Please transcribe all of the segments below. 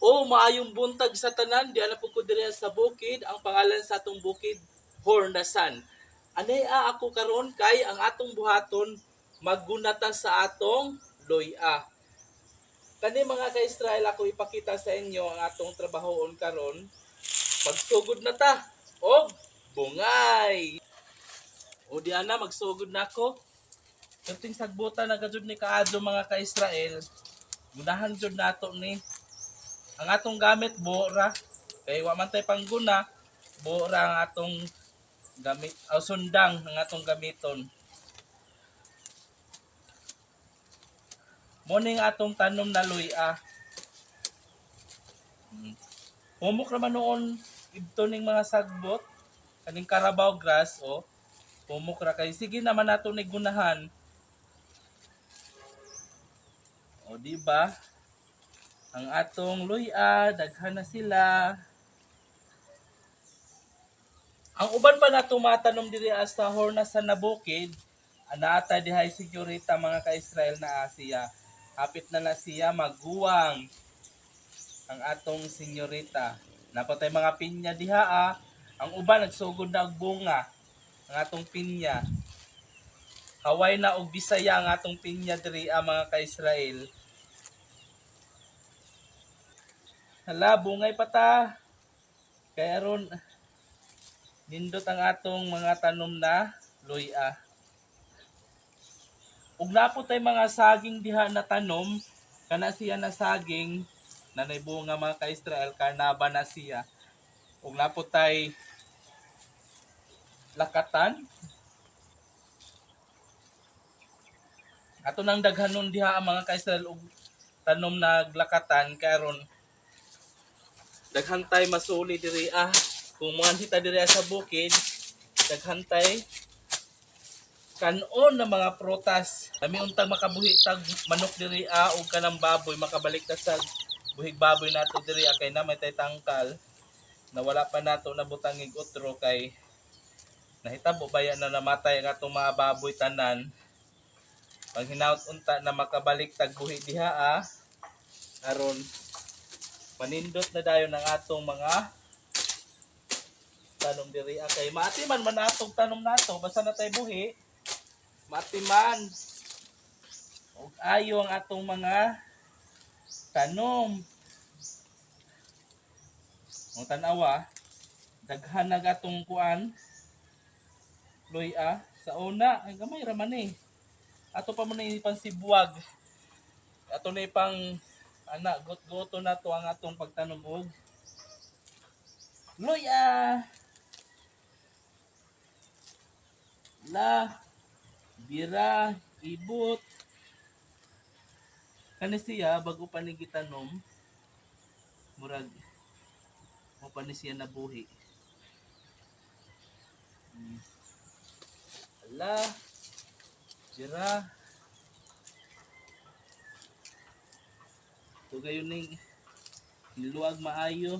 O maayong buntag sa tanan, diha na pud ko diri sa bukid. Ang pangalan sa atong bukid, Hornasan. Anay a ako karon kay ang atong buhaton maggunata sa atong luya. Kani mga ka-Israel, ako ipakita sa inyo ang atong trabahoon karon. Magsugod na ta og bungay. O di ana magsugod na ako. Kating sagbutan na gajud ni kaadto mga ka-Israel. Gunahan jud nato ni. Ang atong gamit bora kay wa man tay pangguna, bora ang atong gamit o sundang ang atong gamiton. Mo ning atong tanom na luya. Humok naman noon idto ning mga sagbot kaning carabao grass o humok ra kay sige naman nato ni gunahan. O di ba? Ang atong luya, daghan na sila. Ang uban pa na tumatanom diri sa Hornasan na bukid, anaata dihay senyorita mga ka-Israel na Asia. Hapit na na siya maguwang ang atong senyorita. Napatay mga pinya diha ah. Ang uban nagsugod na og bunga ang atong pinya. Haway na og Bisaya ang atong pinya diri ah, mga ka-Israel. Hala, bungay pa ta. Kaya aron nindot ang atong mga tanom na luya. Ug napo tay mga saging diha na tanom, kana siya na saging nanay bunga mga ka-Israel, karnaba na siya. Ug napo tay lakatan. Ato nang daghanon diha ang mga ka-Israel og tanom naglakatan karon daghan tay masuli diri ah. Kung mga kita diri sa bukid, daghan tay kanon na mga prutas. Lami untag makabuhi tag manok diri ah og kanang baboy, makabalik ta sa buhig baboy nato diri ah, kay na may tay tangkal na wala pa nato nabutangig otro kay nahitabo baya na namatay ang atong mga baboy tanan. Panghinaot unta na makabalik tag buhi diha ah, aron manindot na dayon ang atong mga tanom diri ah, kay maatiman man atong tanom nato basta na tay buhi, maatiman og ayo ang atong mga tanom. Ang tan-awa, daghan na gatong kuan luya sa una ay gamay ra man eh. Ato pa man ni pansibuag, ato na ipang ana got-goto na to ang atong pagtanom og luya. La bira ibot kani siya bago pa ni gitanom, murag mo pa ni siya nabuhi. Ala bira to gayon ning niluag maayo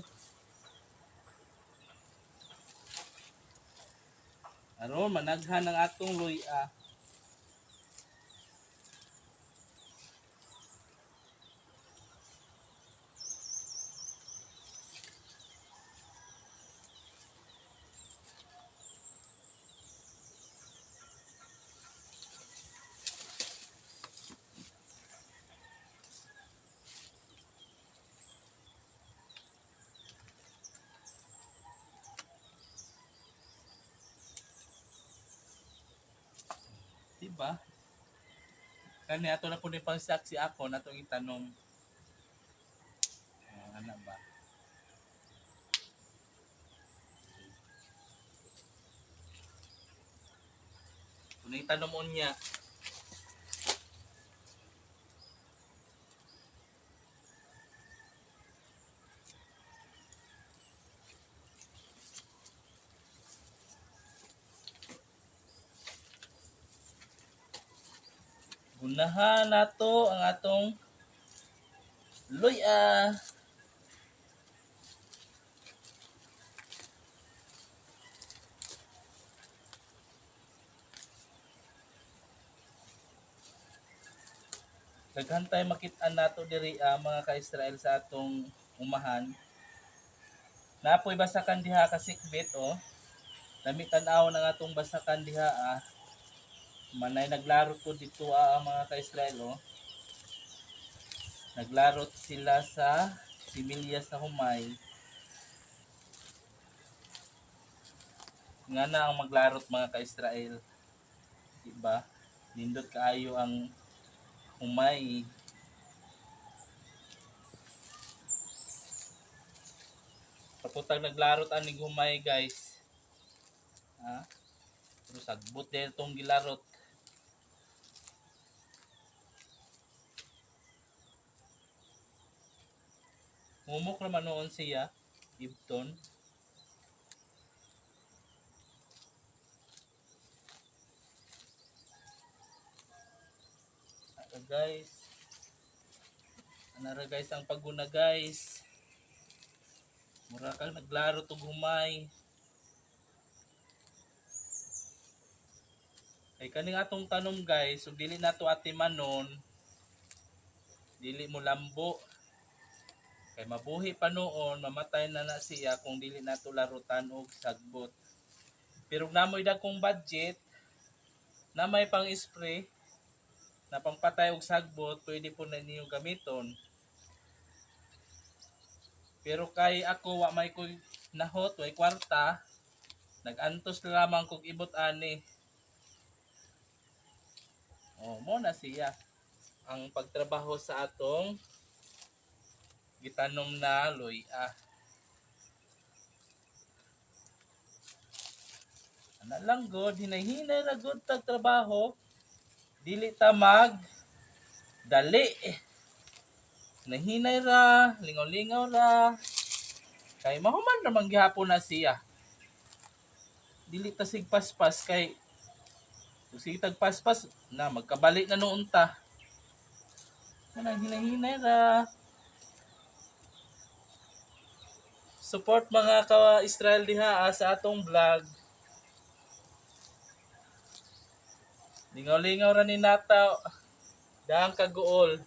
aron managhan ang atong luya. Diba? Kani ato na po ni pangsaksi ako natong itanom. Oh, ana ba? Kung itanom unya. Gunahan nato ang atong luya. Daghan tay makit-an nato diri ah, mga ka-Israel sa atong umahan. Napoy basakan diha kasikbit oh. Lami tan-aw na nga atong basakan diha ah. Manay naglaro ko dito ah, ang mga ka-Israel oh. Naglarot sila sa similya sa humay. Nga na ang maglarot mga ka-Israel. Diba? Nindot kaayo ang humay. Kaputang naglarot aning humay guys. Ha? Pero sagbot din itong gilarot. Mumok naman noon siya, Ibton. Ano guys? Anara guys ang paguna guys. Mura kang naglaro tug humay. Kay kaning atong tanom guys, ug dili nato atimanon, dili mo lambo. Kay mabuhi pa noon, mamatay na na siya kung dili nato larutan og sagbot. Pero namoy dagkong budget, na may pang spray, na pangpatay og sagbot, pwede po na ninyo gamiton. Pero kay ako wa may koy nahot, way kwarta, nagantos na lamang kog ibot ani. Oh, mo na siya ang pagtrabaho sa atong gitanom na luya. Ana lang god, hinay-hinay ra god tag trabaho. Dili ta mag dali. Hinay ra, lingaw-lingaw ra. Kay mahuman ra man gihapon na siya. Dili ta sig paspas kay kung sige tag paspas na magkabali na noon ta. Kanang hinay-hinay ra. Support mga ka-Israel diha sa atong vlog. Lingaw-lingaw ra ni nata dahang kaguol.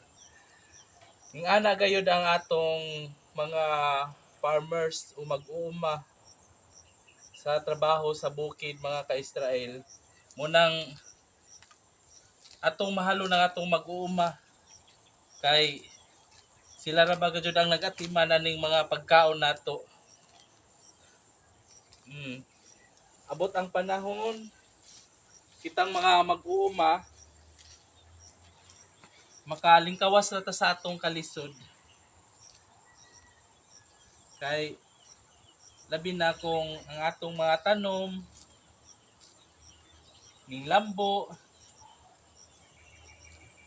Ning ana gayud ang atong mga farmers o mag-uuma sa trabaho sa bukid mga ka-Israel. Munang atong mahalo ng atong mag-uuma kay sila ra ba gayud ang nag-atiman aning mga pagkaon nato. Abot ang panahon kitang mga mag-uuma makalingkawas na ta sa atong kalisod. Kay labi na kung ang atong mga tanom ning lambo,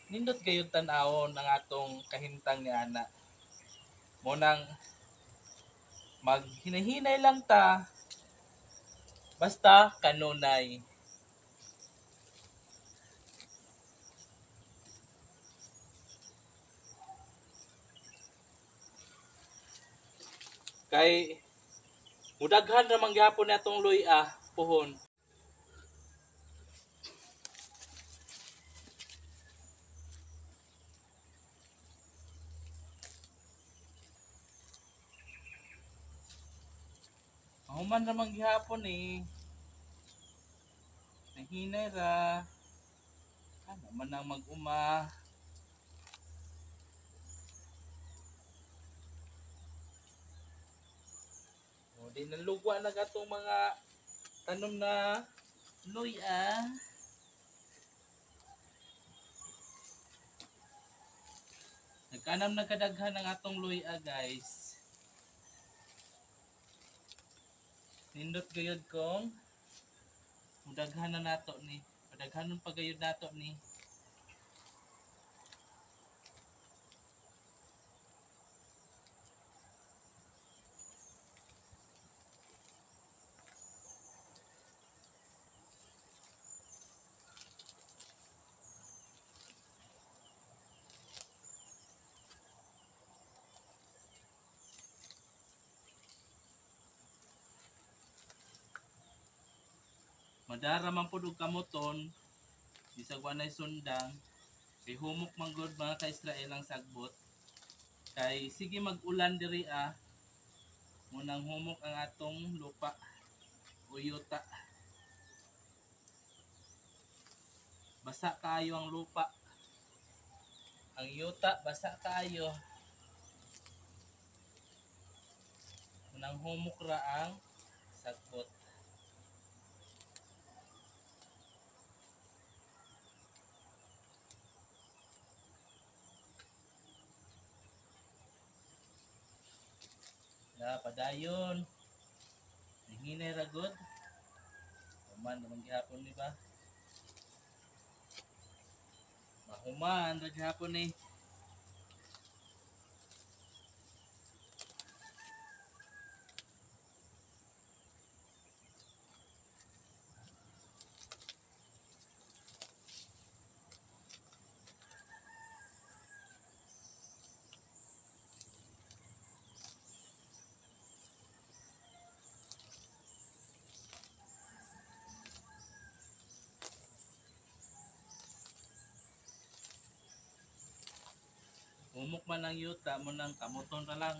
nindot gayud tan-awon ang atong kahintang ni ana. Mo nang maghinahinay lang ta basta kanunay. Kay mudaghan ra man gihapon na atong luya puhon. Mahuman ra man gihapon eh. Nahinay ra. Ano man ang mag-uma. O, di nalugwa na atong mga tanom na luya. Nagkanam na kadaghan ang atong luya guys. Nindot gayud kong mudaghan na nato ni. Padaghanon pa gayud nato ni. Madara man pud og kamoton bisag walay sundang kay humok man gud mga ka-Israel ang sagbot. Kay sige mag-ulan diri ah. Munang humok ang atong lupa o yuta. Basa kaayo ang lupa. Ang yuta basa kaayo. Munang humok ra ang sagbot. La padayon. Hinay ra gud. Human naman gihapon ni ba? Mahuman ra gihapon ni. Humok man ang yuta mo nang kamuton ra lang.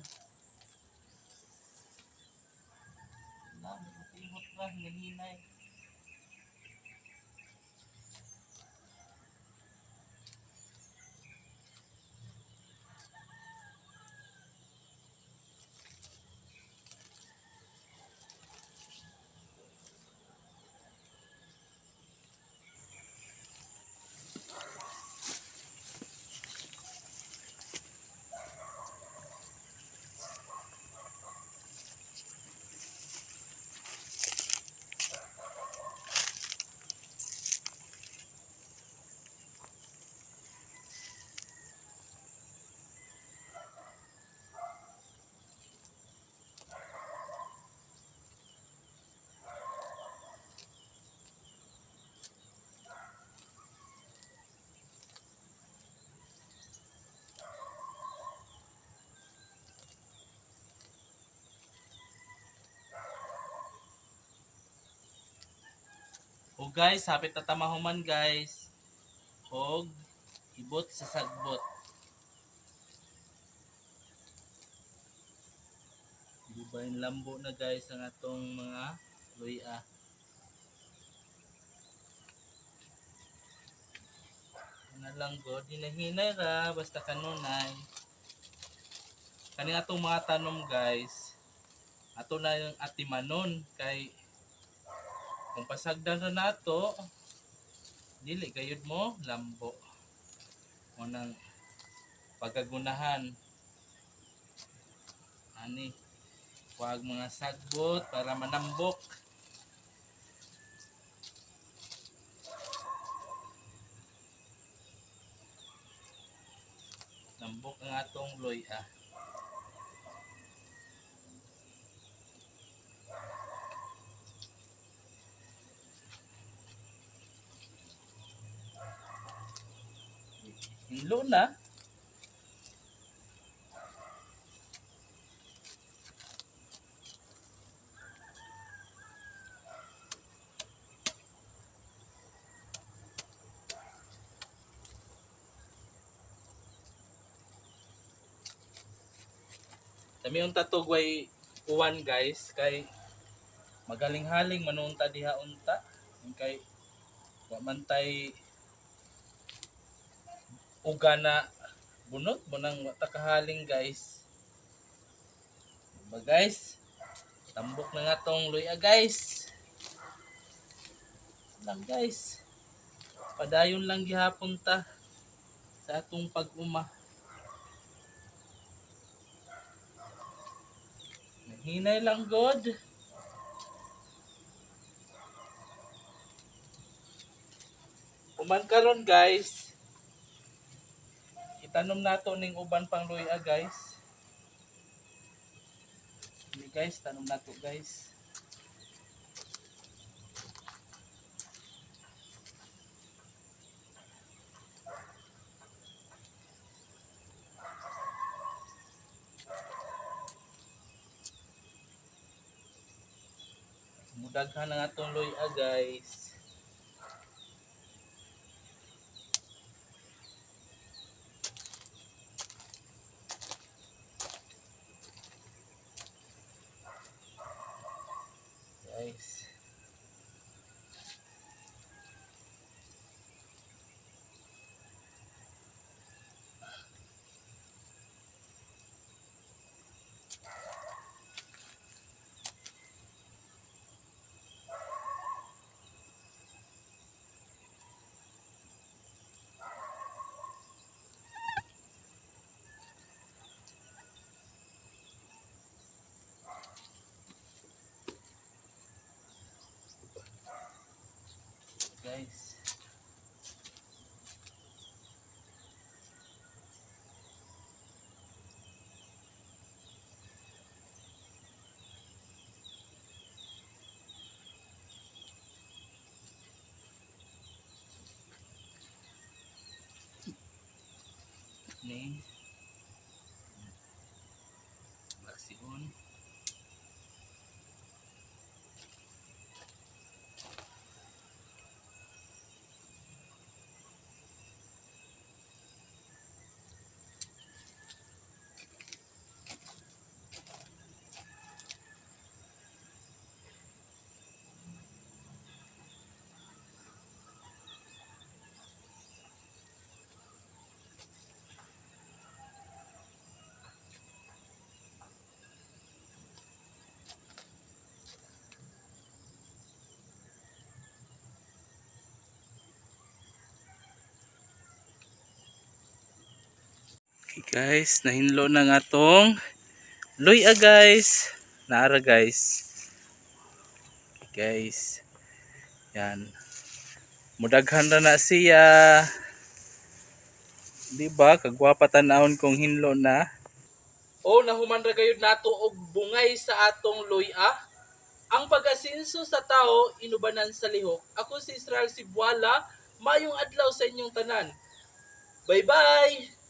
Na, ihot ra hinay. O guys, hapit na tamahuman guys. Og ibot sa sagbot. Di ba lambo na guys ang atong mga luya. Ano lang god, hinahinay ra basta kanunay. Kani atong mga tanom guys, ato na yung atimanon kay kung pasagdan na nato, dili gayud mo lambo. O nang pagagunahan ani wag mga sagbot para manambok. Nambok ang atong luya. Hinlo na. Dami unta to gway uwan guys kay magaling-haling manunta diha unta kay wa man tay uga na bunot mo nang wa ta kahaling guys. Diba guys? Tambok na nga tong luya guys. Lang guys. Padayon lang gihapon ta sa atong pag-uma. Hinay lang god. Uman karon guys. Itanom nato ning uban pang luya guys. Ini guys, tanom nato guys. Mudaghan ang atong luya guys. Guys. Guys. Ni Lasion. Okay guys, nahinlo na nga tong luya, guys. Naara, guys. Okay, guys. Yan. Mudaghan ra na siya. Di ba? Kagwapa tan-awon kung hinlo na. O nahuman ra gayud nato og bungay sa atong luya. Ang pag-asinso sa tao inubanan sa lihok. Ako si Israel Sibuala, mayong adlaw sa inyong tanan. Bye-bye!